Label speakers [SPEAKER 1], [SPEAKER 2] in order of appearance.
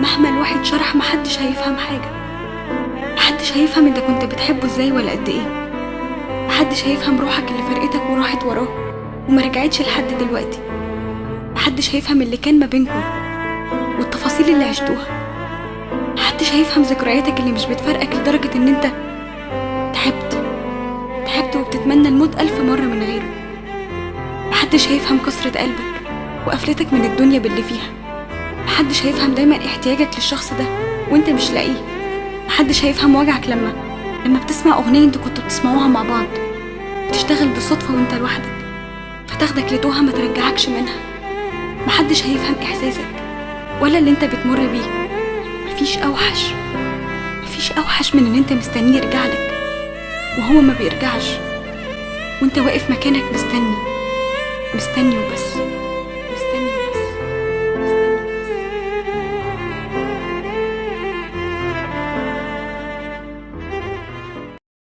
[SPEAKER 1] مهما الواحد شرح محدش هيفهم حاجة. محدش هيفهم انت كنت بتحبه ازاي ولا قد ايه. محدش هيفهم روحك اللي فرقتك وراحت وراه وما رجعتش لحد دلوقتي. محدش هيفهم اللي كان ما بينكم والتفاصيل اللي عشتوها. محدش هيفهم ذكرياتك اللي مش بتفارقك لدرجة ان انت تعبت تعبت وبتتمنى الموت 1000 مرة من غيره. محدش هيفهم كسرة قلبك وقفلتك من الدنيا باللي فيها. محدش هيفهم دايما احتياجك للشخص ده وانت مش لاقيه. محدش هيفهم وجعك لما بتسمع اغنية انتوا كنتوا بتسمعوها مع بعض بتشتغل بالصدفة وانت لوحدك فتاخدك لتوهة ما ترجعكش منها. محدش هيفهم احساسك ولا اللي انت بتمر بيه. مفيش اوحش من ان انت مستنيه يرجعلك وهو ما بيرجعش، وانت واقف مكانك مستني مستني وبس.